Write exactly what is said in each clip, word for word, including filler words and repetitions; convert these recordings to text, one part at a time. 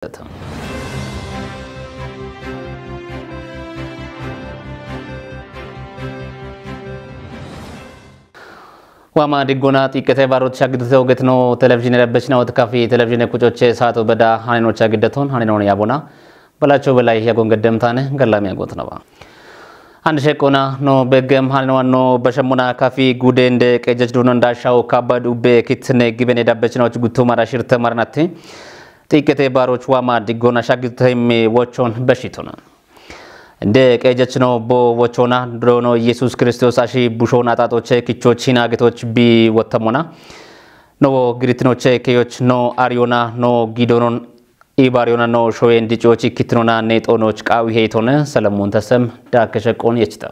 Wama diggona xiqqete barot shagidute ogetno televizhine rebbechna otkafi televizhine kucoche saato beda haninocha giddaton haninon yabona. Balacho belay yagon geddemtane gallami yagot naba. Ande sheqona no beggem haninowan no bashemmona kafi gudende qejjech dunon dashaw kabad ubbe kitne gibene dabbechna och guttumara shirte maranatti. Xiqqete baroch wama diggona shagidute imme wochon beshitona. Inde qejjech no bo wochona drono Yesus Kristos ashi bushon ataxoche kichochina getoch bi wottamona. No wo giritinoche keyoch no ariona no gidonon ibaryona no shoyen dicochi kitinona ne xonoch qawi heytone Salamun Tasem da keshaqon yechita.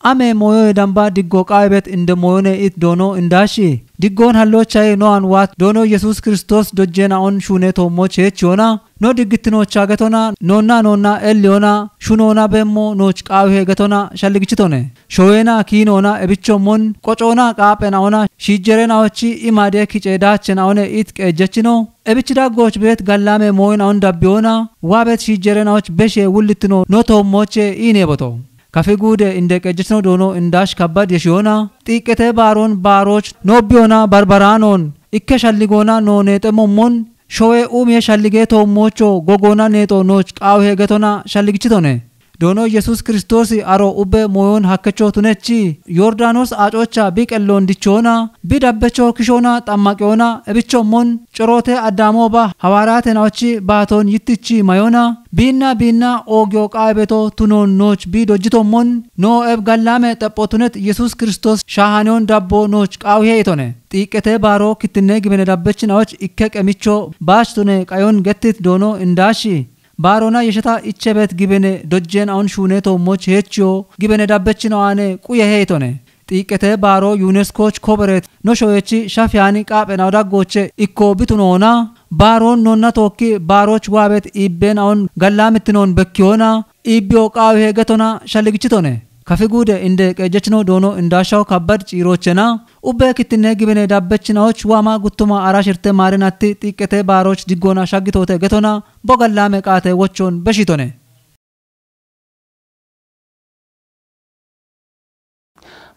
Ame moyo edamba diggo qaibet inde moyone it dono indashi. Diggon hallo chay no an wat dono Yesus Kristos dojjena on shune to moch hechona. No diggitino chagetona nonna nonna eliona shunona bemmo noch qawi hegetona shalligichitone. Showena kinona ebicho mon qocona qapena ona shijjerena ochi imade kice dachena one it qejjechino. Ebich daggoch bet gallame moyna on dabbiona wabet shijjerena och beshe wullitino no to moche ineboto. Kafi gude inde qejjechino dono indash kabbad yeshiona. Xiqqete baron baroch no biona barbaranon ikke shalligona no nete mommon. Showe umiye shallige to mocho gogona neto noch qawi hegetona shalligichitone. Dono Yesus Kristos aro ubbe moyon hakkecho tunechi Yordanos acocha bi qellon dichona bi dabbecho kishona xammaqiona ebicho mon corote Adamo ba hawarate naochi baton yittichi mayona binna binna ogyo qaibeto tunon noch bi dojjito mon no eb gallame xeppo tunet Yesus Kristos shahanion dabbo noch qawi heitone. Xiqqete baro kittinne gibene dabbechin aoch ikke qemicho baach tune qayon gettit dono indashi. Barona yesheta ichebet gibene dojjen aun shune to moch hechiyo gibene dabbechino ane quye heytone. Xiqqete baro yuneskoch koberet no shoyechi shafyani qaphena daggoche ikko bitunona. Baron nonna tokki baroch wabet ibben aun gallamittinon bekkiona ibbiyo qawi hegetona shalligichitone. Kafi gude inde qejjechino dono indashaw kabbad ciirochena. Ubbe kittinne gibine dabbechinawoch wama guttuma ara shirte maarinatti xiqqete baaroch diggona shaggitote getona bogallame qaate wochon beshitone.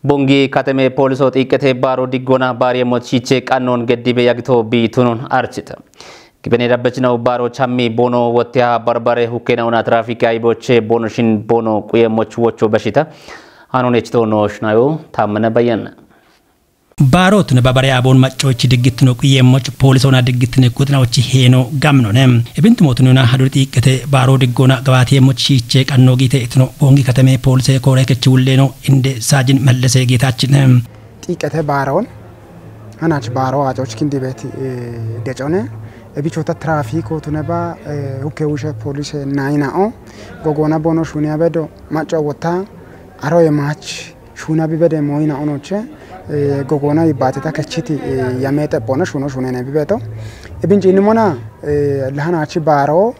Bongi kateme poliso xiqqete baaro diggona baariyemoch shiche qannon geddibe yagito biitunon archita. Gibine dabbechinaw baaro chammi bono wottiha barbare hukkena una trafike ayboche bono shin bono quyemoch wocho beshita. Hanon echito no shnayo tammene bayyana. Baarotune babare abon maccochi diggittino quyemoch polisona diggittine kuxinawochi heeno gamnone. Ebinti motununa haduri xiqqete baaro diggona gawatemoch shiche qanno gite itino bongi katame polise kore kechi wulleno inde saajin mellese gitachine. Xiqqete baaroon hanach baaro acoch kindi beti decone. Ebichota trafiko tuneba hukke wushe polise nainao gogona bono shunia bedo macco wota aroye mach shuna bibede moina onoche gogona ibateta kechiti yame xeppona shuno shunene bibeto. Ebinci inimona lahanachi baaro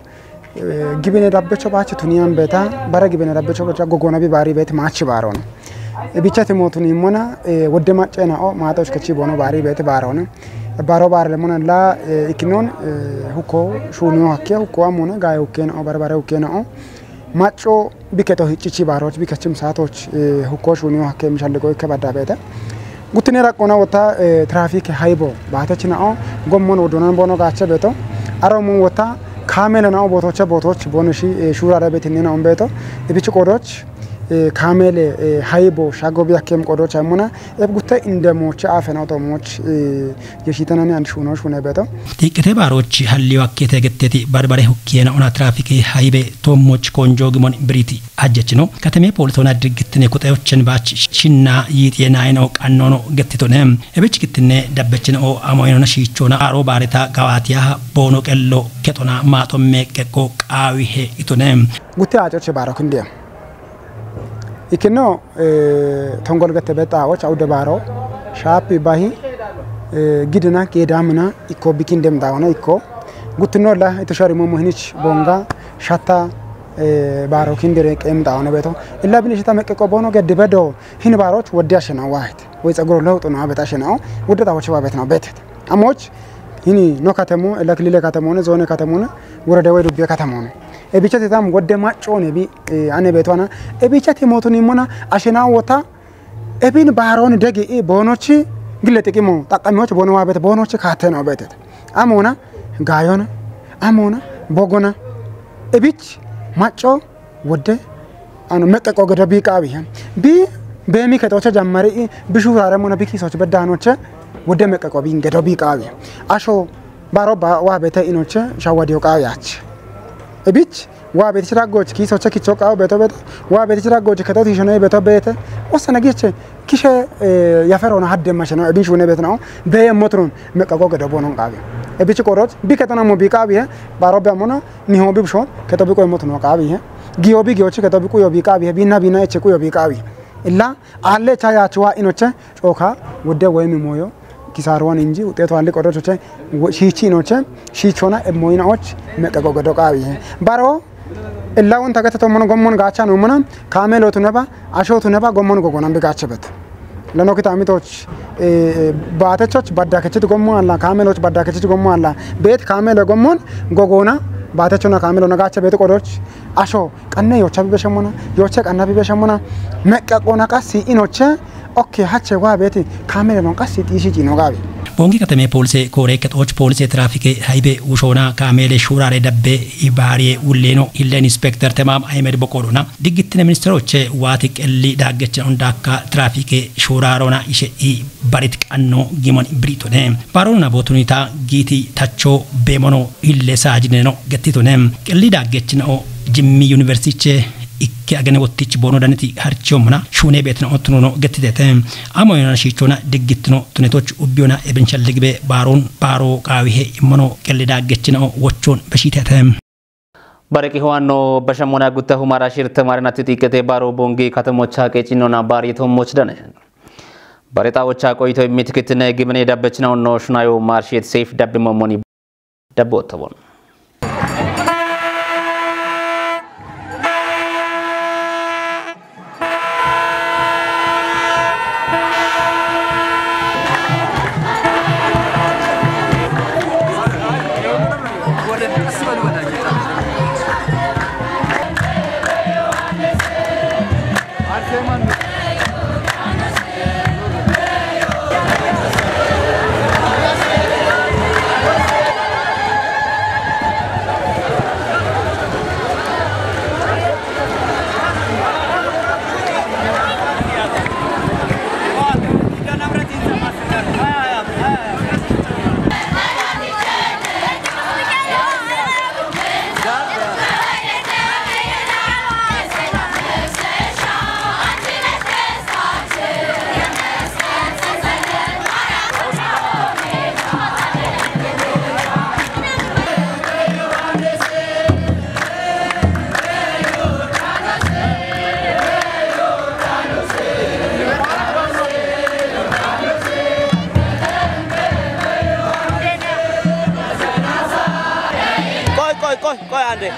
gibine dabbecho bachi tuniyan beta bara gibine dabbecho bacha gogona bi bari bet machi baron. Ebichati motuni mona wodde macce nao matoch kechi bono bari bet baron. Baro bar le mona la ikinon huko shunio hakke huko amona gaye hukke nao barbare hukke nao. Macco biketo hiccichi baroch bikechim satoch huko shunio hakke mishalligo ikke badda bete. Guttine raqqona wota trafike haybo baatechinao gommon wodonan bono gaache beto. Aro mun wota kamele nao botoche botoch bono shi shurare betinne nao beto. Ebichi qodoch kamele haybo shago bi akkem qodoch amuna eb gutte inde moche afena to moch yeshitanani and shuno shune beto. Xiqqete baarochi halliyo akkete getteti barbare hukkiyena ona trafike haybe to moch konjo gimon biriti. Ajjechino katame polisona dirgittine kuxeyochen baach shinna yiixiye naino qannono gettitone. Ebich gittinne dabbechine o amoyinona shiichona aro baarita gawaatiyaha boono qello kexona maaxomme qeqqo qaawihe itone. Gutte acoche baaro kindiya. Ikino tongol gete bexawoch awude baaro shaapi bahi gidina geedamina ikko bikin demdawono ikko guttinolla ito sharimo mohinich bonga shatta baaro kindire qeemdawono beto. Illa bin ishita meqqe qobono geddi bedo hin baaroch woddi ashena waahit. Woy tsaguro lewxu na beta ashena wudde tawoch babet na betet. Amoch Hini no katemo, ela kilile katemo ne, zone katemo ne, worada we dubbe katemo ne. E bichati tam wodde macco ne bi, eh, ane betwana. E bichati motuni mona, ashena wota, ebin baron degi i bonochi, gille xiqimo, xaqqamiyoch bono wa bete, bonochi katte no bete. Amona, gayona, amona, bogona. Ebich, macco, wodde, ano meqqeqo gedo bi qaawi. Bi, be mi ketoche jammari i, bi shurare mona bi kisoch beddanoche, wodde meqqeqo bi gedo bi qaawi. Asho, baro ba, wa bete inoche, shawadiyo qaawi ach. Ebich, wa bete chira goch, kisoche kicho qaawi beto beto, wa bete chira goch, keto tishone beto bete, osana giche, kishe, eh, yaferona hadde macheno, ebin shune betnao, be motron, meqqeqo gedo bonon qaawi. Ebich koroch, bi ketona mo bi qaawi, baro be mona, niho bi bishon, keto bi qoy motno qaawi, giyo bi giyochi keto bi quyo bi qaawi, bi na bi na eche quyo bi qaawi. Illa, alle cha ya chwa inoche, choka, wodde woymi moyo, kisarwan inji, uteto alle qorochoche, wo-, shichi inoche, shichona, e moyina och, meqqeqo gedo qaawi. Baro, illa un tagate to mono gommon gacha no mona, kamelo tuneba, asho tuneba, gommon gogonan bi gache bet. Lano kita mitoch, eh, eh, baatechoch badda kechit gommo alla, kameloch badda kechit gommo alla. Bet kamelo gommon gogona, baatechona kamelo na gache bet qodoch, asho, qanne yocha bi beshamona, yocha qanna bi beshamona, meqqeqona qasi inoche, okke hache wa beti kamelo non qasi tishi chino gabi. Bongi katame polise kore ketoch polise trafike haibe ushona kamele shurare dabbe ibariye ulleno ille inspector Temam Ahmed Bokorona. Diggittine ministeroche waati qelli daaggecha hundaakka trafike shurarona ishe i barit qanno gimon britone. Barona botunita giiti tacho bemono ille saajineno gettitone. Qelli daaggechinao Jimmi Universitiche ikke agene wottich bono daniti harchiomana shune betna otunono gettitete. Amo yana shichona diggittino tunetoch ubbiyona ebenshalligbe baron baro qaawihe immono qelli daaggechinao wochon beshitete. Bareki hoanno bashamona gutta humara shirte marina titiqete baro bongi katamocha qecinona bari tommoch dane. Bareta wocha qoyto immitikitine gimene dabbechina onno shunayo marshiet safe dabbe momoni dabbo tobon. Koi, koi, koi, koi, ande.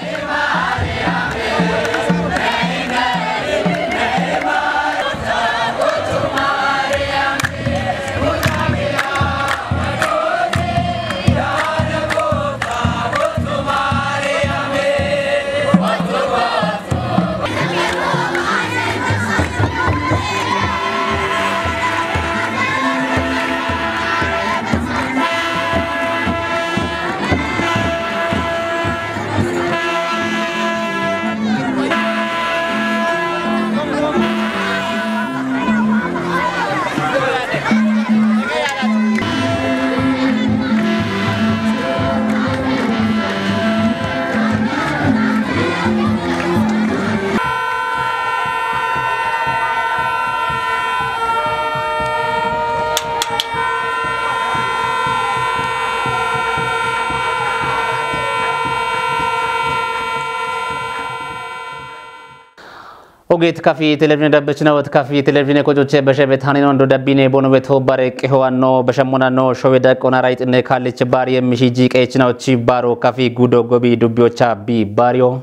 Ogeet kafi televizhiine dabbechina wot kafi televizhiine kocoche beshe betani non do dabbine bono beto bare qeho anno beshamona no showe daqqona rayxinne kaallich baari yemmishi jiiqeechina ochi baaro kafi gudo gobi dubbiyocha bi baariyo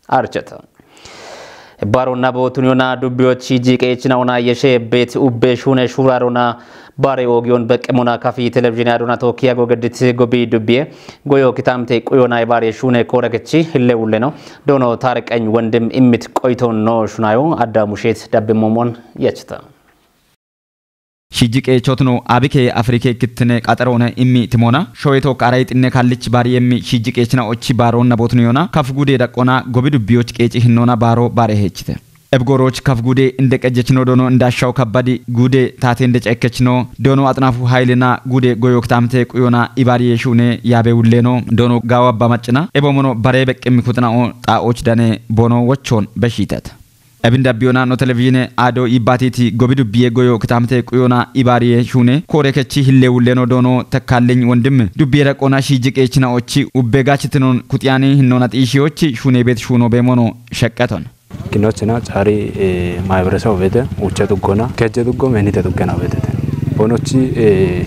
archeta. Baronna bootun yona dubbiyoch hiji qeechina ona yeshe bet ubbe shune shurarona bare ogiyon beqqemona kafi televizhine adona tokiya gogeddit gobi dubbiye goyo kitamte quyona ibare shune korekechi hille ulleno dono tarqeny wondim immit qoyton no shunayo adda mushet dabbe momon yechta. Shiji qeechotno abike Afrike kittine qaxaroone immi timona showeto qaray xinne kallich bari yemmi shiji qeechina ochi baaronna bootun yona kaf gude daqqona gobi dubbiyoch qeeci hinnona baaro bare hechite. Ebgoroch kaf gude inde qejjechno dono indashaw kabbadi gude taate inde cekkechno dono axnafu haylina gude goyo kitamte quyona ibari yeshune yabe ulleno dono gawa ba maccina ebomono bare beqqimmi kuxina o xaoch dane bono wochon beshitet. Ebin dabbiyona no televizhine ado yibbatiti gobi dubbiye goyo kitamte quyona ibariye shune korekechi hille ulleno dono tekkalliny wondim dubbiye daqqona shiji qeechina ochi ubbe gachitinon kuxiyani hinnona xiishiyochi shune bet shuno bemono sheqqeton. Kinochina cari eh, maayberesa ubete ucha duggona kejje duggo menite duggena ubetete. Bonochi eh,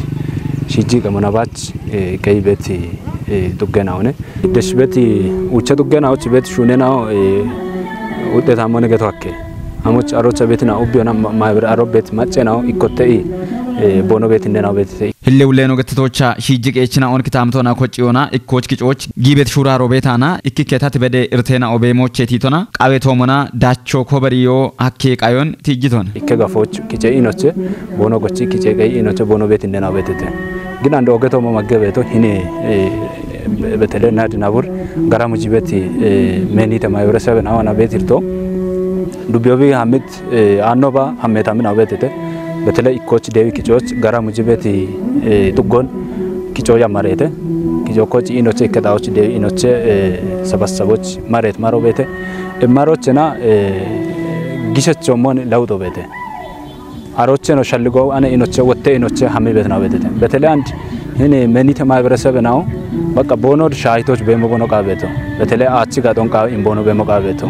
shiji qemonabach eh, qeyi beti eh, duggena une. Desh beti ucha duggena uchi beti shunena eh, udde tamone geto akke. Amoch arocha beti na ubbi ona maayber aro beti macce na ikkotte i eh, bono beti nena ubetete. Hille ulleno gettetocha shiji qeechina on kitamtona kocciyona ikkoch kicoch gibet shura robetana ikkikke tat bede irtena obe moche titona qawe tomona dacho koberiyo hakke qayon tijjiton. Ikke gafoch kice inoche bono gochi kice qey inoche bono bet indena obetete. Gin ande oge tomo maggebeto hine eh, betele nadi nabur gara mujibeti eh, menite maayberesebe nawana betirto. Dubbiyobi hamit eh, annoba hammetamin awbetete. Betele ikkoch dewi kicoch gara mujibeti eh, tuggon kico yammarete. Kico koch inoche ikkedawoch dewi inoche eh, sabassaboch maret marobete. Emmarochena eh, gishechomon lawudo bete. Arocheno shalligo ane inoche wotte inoche hammi betna betete. Betele and hini menite maayberesebe nawo በቃ bono shahitoch bemo bono qabeto. Betele achi gadon qa in bono bemo qabeto.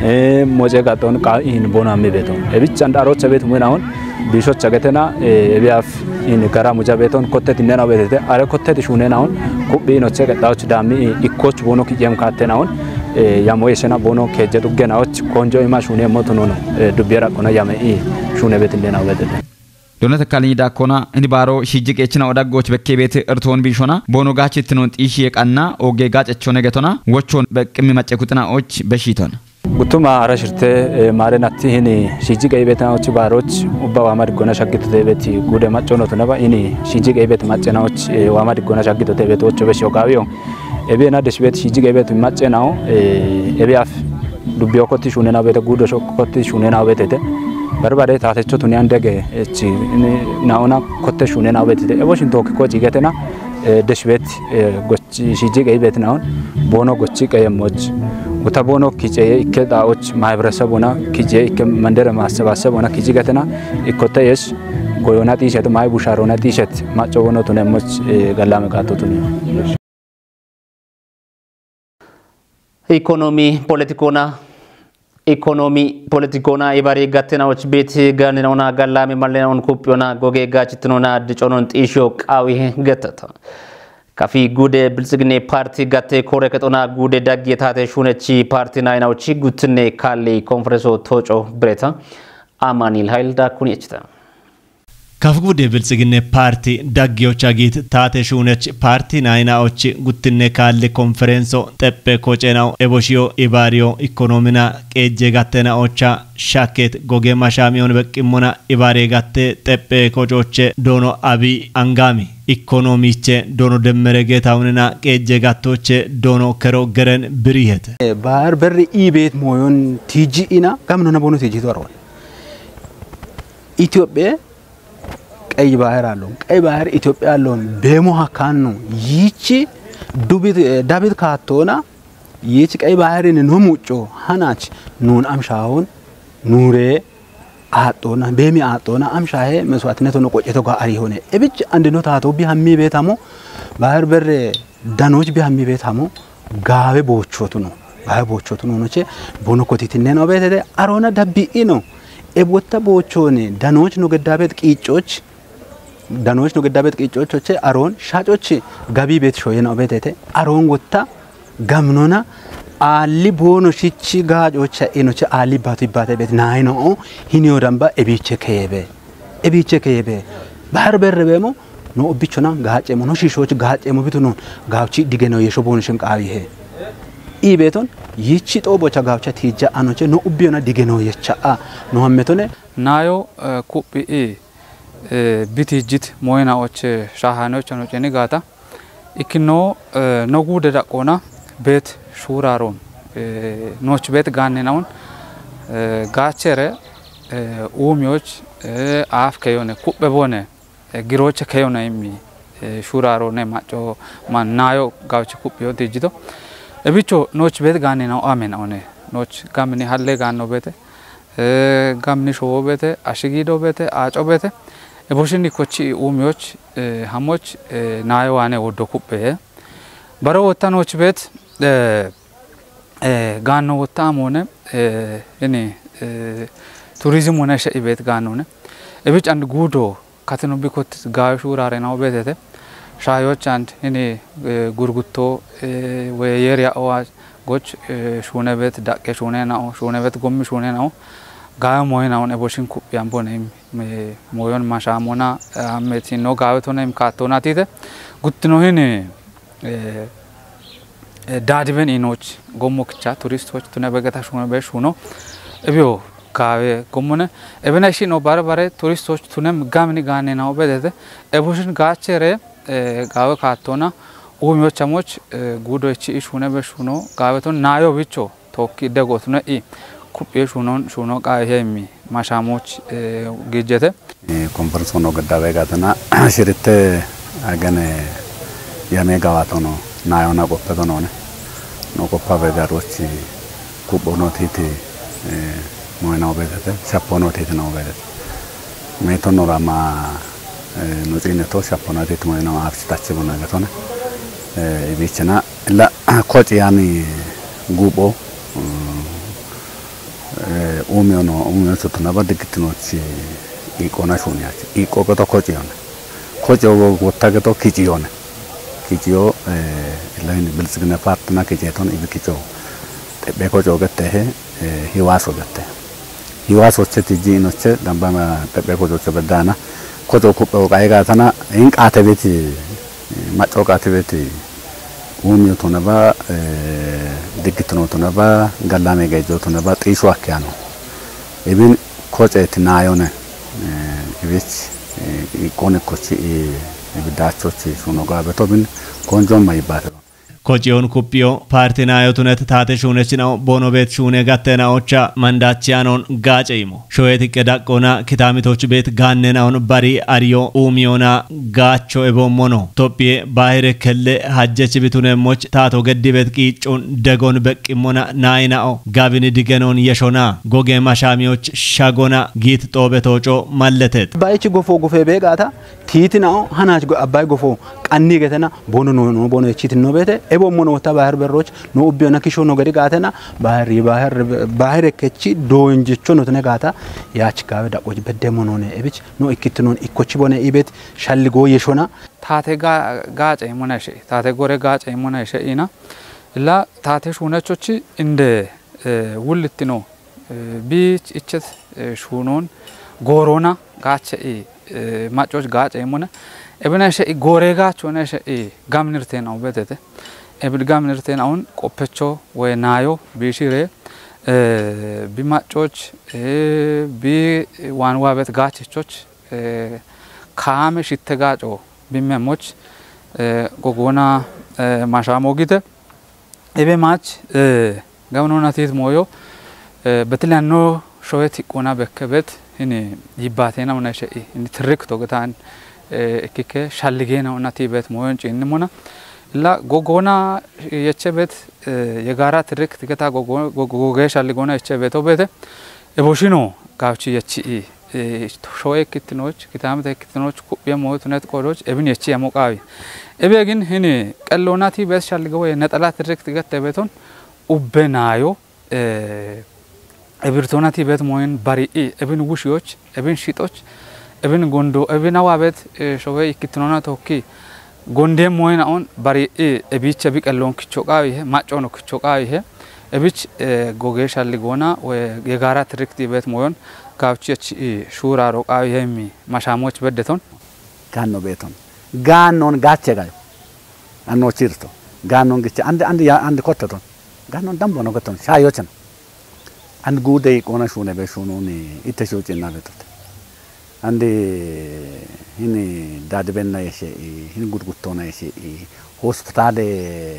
Eh moje gadon qa in bono ammi beto. Ebich and arocha bet mun ahun bishocha getena eh, ebiaf in gara muja beton kottet nena betete. Are kottet shunen ahun kubbi inoche qedawoch dammi ikkoch bono kijem katten ahun eh, yamo esena bono keje duggen awoch konjo ima shune motunono eh, dubbiye raqqona yame i shune bet indena betete. Dona takkalin dakkona ini baro shijji qeechina odaggoch bekke beete irtoon biishona bono gaachittinon xiishie qanna ogge gaacechone getona wochon beqqimmi macce kuxina och beshiton. Guttuma ara shirte eh, mare natti hini shijji qeyi beetana ochi baaroch ubba waama diggona shaggito teebeti gude maccono tunaba hini shijji qeyi beet maccena och eh, waama diggona shaggito teebeti ocho beshi ogaawiyo. Ebe na deshbet shiji gebet macce nawo eh, ebe af dubbiyo kotti shune nawo bete gudo sho kotti shune nawo betete. Barbare tatecho tuni andege echi naona kotte shune nawo betete. Ebo shin tokki ko cigetena eh, deshbet eh, gochi shiji gebet nawon bono gochi qeyem och. Uta bono kice ikke da och maaybrasa bona kice ikke mandere maasabasa bona kici getena ikkote yesh goyona tishet maay busharona tishet macco bono tune moch eh, gallame qatto tune. Ikonomi politikona ikonomi politikona ibari gattena och biti ganina ona gallame mallena on kuppiona goge gachitinona diconon xisho qawi gettata. Kafi gude biltsiginne parti gatte kore ketona gude dagge tate shunechi parti nayna uchi guttinne kalli konferenso toco breta. Amanil hayl da kuni echita. Kaf gude biltsiginne parti daggiyocha giit tate shuunech parti nayna och guttinne kalli konferenso xeppe kocenau eboshiyo ibariyo ikonomina qeejje gattena ocha shakket goge mashamiyon beqqimmona ibare gatte xeppe kocoche dono abi angami ikonomiche dono demmere getaunina qeejje gattoche dono kero geren birihete. Baar berri ibet moyon tiji ina gamnona bono tiji torwan. Itophiya qey baahir alon qey baahir Itophiya alon beemo hakanno yichi dubit dabit kattona yichi qey baahir ni no mucco hanach nun amshahon nure aaxxoona beemi aaxxoona amshahe meswaatine tono qocce toga ari hone ebich andino taato bi hammi beetamo baahir berre danoch bi hammi beetamo gaawe boochotuno gaawe boochotuno noche bono kotitinneno beetete arona dabbi'ino ebotta boochoone danoch no geddaabet qiiccoch danoch no geddaabet qiiccochoche aron shacoch gabi bet shoyena beetete aron wotta gamnona Aali boono shichi gaacocha inoche aali batu ibbate bet naino hiniyo damba ebiche keyebe. Ebiche keyebe. Bahar berre bemo no ubbichona gaacemo no shishoch gaacemo bitu non gaawchi digeno yesho boono shin qaawihe. I beton yichi xoobocha gaawcha tija anoche no ubbiyona digeno yecha a no hammetone. Nayo, eh, kuphi i, eh, bitijit moyna oche shahanocha no ceni gaata. Ikkino, eh, no gude daqqoona bet shuraron, eh, noch bet gaanne naun, eh, gaachere, eh, uumiyoch, eh, aaf keyone, kuphe bone, eh, giroche keyone immi, eh, shurarone macco man nayo gawche kuphiyo tijjito. Ebicho noch bet gaanne nau amen one. Noch gamni halle gaanno bete. Eh, gamni showo bete, ashigido bete, aco bete. E boshin kochi uumiyoch, eh, hamoch, eh, nayo wane woddo kuphe. Baro wottanoch bet, eh, eh, gaanno wotta amone, eh, ini, eh, turizim wona she ibet gaannone. Ebich and gudo katino bikot gawe shurare nawo betete. Shayoch and ini, eh, gurgutto, eh, we yeria owa goch, eh, shune bet, daqqe shune na'o, shune bet gommi shune na'o, gawe moye na'on ebo shin kuphi ambo ne im, me moyon mashamona, eh, ammeti no gawe to ne im katto natite. Guttino hini, eh, eh, dadiben inoch, gommo kicha, turistoch tune begeta shune be shuno. Ebio gawe gommone. Ebena ishi no bare bare turistoch tunem gamni gaane na'o bedete. Ebo shin gaachere, eh, gawe kattona, uumiyoch amoch, eh, gudo ichi i shune be shuno, gawe ton nayo bicho, tokki dego tune i, kuphiye shunon, shuno qawe he immi, mashamoch, eh, gijete. Eh, konferenso no giddawe gatana, shiritte agane yame gawatono, nayo na qoppe tonone. No qoppa be garochi, kupho no titi, eh, moyna obedete, shappo no titi no obedete. Meto norama, eh, no cine to shappo no titi moyna absi tachi bona gatone. Eh, ibichena la koci yani gubo, mm, eh, umio no, umio sotuna ba digitinochi iqona shuni achi. Iqo to koci yone. Koci ogo gotta geto kici yone. Kici yo, eh, la ini bilsgina partna kici ton ibi kico. Tebe koci ogette he, eh, hiwaso gette. Hiwaso che tiji inoche, damba ma tebe koci che bedana. Koci kuphe o kaiga tana, in qate beti, macco qate beti. Uumiyo tonaba, eh, diggitino tonaba, gallame gejo tonaba, xisho akkiyano. Ibin koce tinayone, eh, ibich, eh, iqone kochi, eh, ibidachochi suno gabe tobin konjon ma ibate. Kociyon kuphiyo parti nayo tunet tate shune chinao bono bet shune gatte naocha mandachi anon gace imo. Shoyet ikke daqqona kitamitoch bet gaanne naon bari ariyo uumiyona gaacho ebommono. Tophiye bahire kelle hajjech bitunemmoch tato geddibet qiiccun degon beqqimmona naina'o gabini digenon yeshona goge mashamiyoch shagona giit xoobe tooco malletet. Bayichi gofo gofe beeqaata tiitina'o hanach go-, abbay gofo qanni getena bono no, no bono echitin no beete ebommono wotta bahir berroch no ubbiyona kisho no gedi gaatena bahir, bahir, bahir ekkechi doonjecho no tene gaata yaach gaawe daqoch bedde monone ebich no ikkittinon ikkochi bone ibet shalligo yeshona. Tate ga-, gaace imona ishe, tate gore gaace imona ishe ina. Illa tate shuunachochi inde, eh, wullittino, eh, biich ichet, eh, shuunon goorona gaache i, eh, maccoch gaace imona. Ebina ishe i goore gaachona ishe i gamnirtena ubetete. Ebid gamnirtena un qoppecho we naayo biishire, eh, bi maccoch, eh, bi waan waabet gaachechoch, eh, kaame shitte gaaco bimmemoch, eh, gogoona, eh, mashamo gite. Ebe mach, eh, gamnona tit moyo, eh, betile anno showe tiqqona bekke bet hini yibbatena una she'i, hini tirrikto getan, eh, ekkike shalligena una ti bet moyon ciinnimona. Illa gogoona yeche bet, eh, yegaara tirrikti geta gogo-, gogo-, goge shalligona yeche beto bete. Ebo shino gawchi yechi i, eh, showe ekkittinoch, kitamete ekkittinoch, kuphiye moyo tunet qodoch, ebin yechi yamo qaawi. Ebe gin hini qellona ti bet shallige woye nexela tirrikti gette beton ubbe naayo, eh, ebirtona ti bet moyin bari i, ebin wushiyoch, ebin shixoch, ebin gondo, ebin awa bet, eh, showe ikkittinona tokki, Gondeem mooyina on bari i ebicha bi qelloon kicho qaawihe, maccono kicho qaawihe, ebich, eh, goge shalli goona, we gegara tirik dibet mooyon, gawchi ech i shura ro qaawihe mi mashamoch beddeton. Ganno beton. Gannon gache gayo. Anno chirto. Gannon giche. Ande, ande ya, ande kottoton. Gannon dambo no goton. Shayochen. And gude i qona shune be shununi itte shu cinna betote. Andi hini dadibenna yeshe i, hini gurguttona yeshe i, hospitale,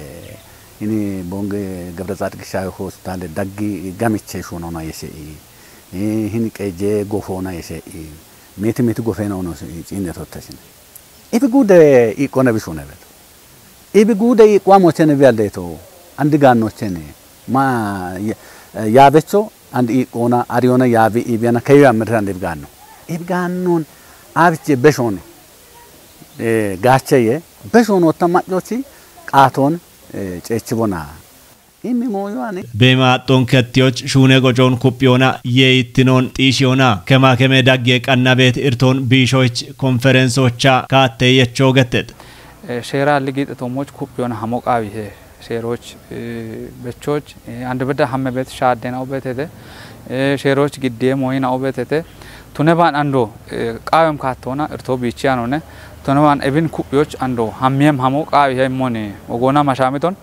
hini bonge Gabra Tsadq Shayo hospitale daggi gamiche shunona yeshe i, i, hini qeje gofona yeshe i, miti miti gofena ono i, cinne tottashine. Ibi gude i qona bi shune beto. Ibi gude i qwa mochene bi aldeto. Andi gannochene. Ma ya-, yabecho and i qona ariyona yabi ibiyana keyo amir and ibi ganno. Ibi gannon abiche beshone. Eh, gache ye. Beshono ta maccochi qaton, eh, cechi bona. Imi moyo ani. Bema xon kettiyoch shune gojon kupiyona ye ittinon xishiona kema keme dagge qanna bet irton bishoch konferensocha kaatte yecho gettet. Eh, shera ligi xetomoch kupiyona hamo qaawihe. Sheroch, eh, bechoch, eh, ande beda hamme bet shadden au betete. Eh, sheroch gidde moyina au betete. Tune ban ando, eh, qaawem kaattona irto bichi anone. Tune ban ebin kupyoch ando hammiyem hamo qaawihe moni. Ogona mashamiton.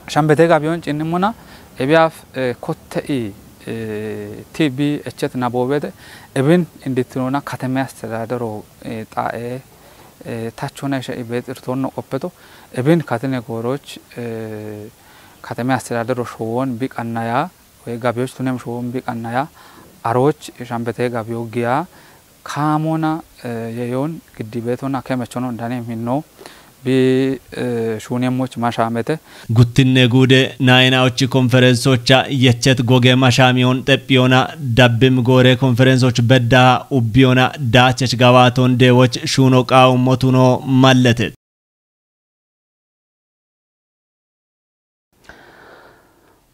Shambete gabiyon cinni mona. Ebiaf, eh, kotte i, eh, T B echet nabobete. Ebin indittinona kateme astedadero, eh, xa'e, eh, tachona ishe ibet irtonno qoppeto. Ebin katine gooroch, eh, kateme astedadero showon bi qannaya, we gabiyoch tunem showon bi qannaya, aroch shambete gabiyo giya, kaamona, eh, yeyon giddi betona kemechono dane minno bi, eh, shunemmoch mashamete. Guttinne gude nayina ochi konferensocha yechet goge mashamiyon xeppiyona dabbim gore konferensoch bedda ubbiyona daachech gawaton dewoch shuno qaawum motuno malletet.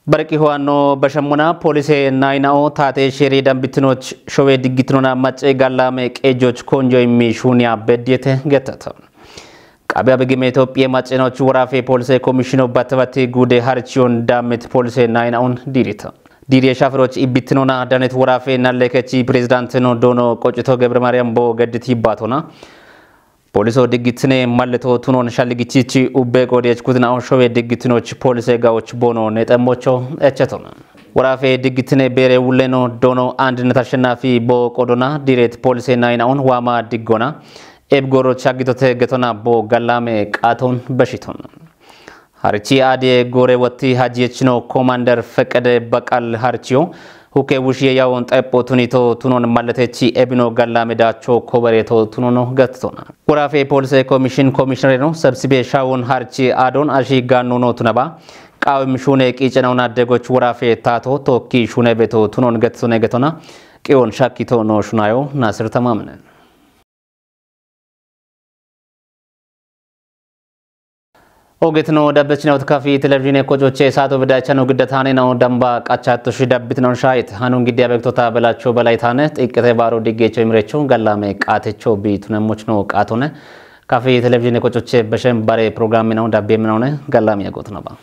Barqi huwanno bashammuna polise nayinao taate sheri dambitinoch showe diggitinona macce gallame qeejoch konjo immi shuniya beddiyete gettata. Qabiya begime Itophiya maccenoch worafe polise komishino battabatti gude harchiyon dammit polise nayinaon dirita. Diriye shafiroch ibbitinona danet worafe nallekechi prezidantino doono Qocito Gebre Maryam bo geddit yibbatona. Poliso diggitine malleto tunon shalligichichi ubbe qoodiyech kudina'o showe diggitinoch polise gawoch bono nexemmocho echeton. Worafe diggitine beere wulleno doono Andinet Ashshennafi bo qodona diret polise nayina'on waama diggona. Eb goro chaggitote getona bo gallame qaaton beshiton. Harichi aadiye gore wotti hajiyechino Komander Feqqede Baqal Harichiyo. Huke wushiye yawon xeppo tunito tunon malletechi ebino gallame dacho kobereto tunono gattona. Worafe polise komishin komishinere no sabsibe shawon harchi adon ashi ganno no tunaba. Qawim shune qicenona degoch worafe tato tokki shune beto tunon gattone getona. Qiwon shakkito no shunayo Nasir Tamamne. Ogetno dabbechne otkafi televizhine kocoche saato bedachano giddatane no damba qachato shi dabbitnon shayit. Hanun gidiya bektota belacho belaytane xiqqete baaro diggecho imrecho gallame qaatecho bi tunemochno qaatone. Kafi televizhine kocoche beshen bare programme no dabbe menone gallame yagotnaba.